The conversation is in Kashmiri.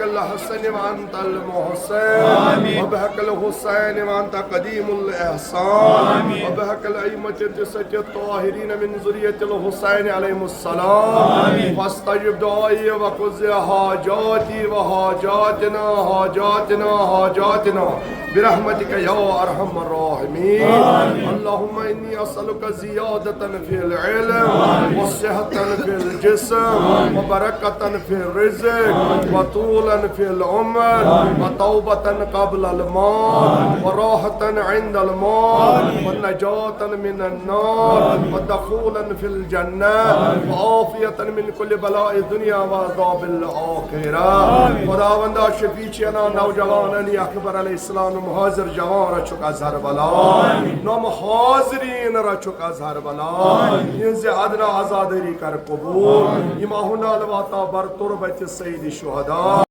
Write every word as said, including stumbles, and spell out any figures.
الحسن وأنت المحسن، وبحق الحسين وأنت قديم الإحسان، وبحق الأئمة التسعة الطاهرين من ذرية الحسين عليهم السلام، فاستجب دعائي وقض حاجاتي وحاجاتنا، حاجاتنا، حاجاتنا، برحمتك يا أرحم الراحمين. اللهم إني أسألك زيادة في العلم، وصحة في الجسم، وبركة في الرزق، وطولا في العمر، وتوبة قبل الموت، وراحة عند الموت، ونجاة من النار، ودخولا في الجنة، وعافية من كل بلاء الدنيا وعذاب الآخرة. خداوندا، شفیع چینا نوجوانان اکبر علیہ السلام حاضر جوان رچک از ہر بلا، نم حاضرین رچک از ہر بلا، یہنز ادنا عزاداری کر قبول۔ یم آہن الواتا بر تربت سید شہدا۔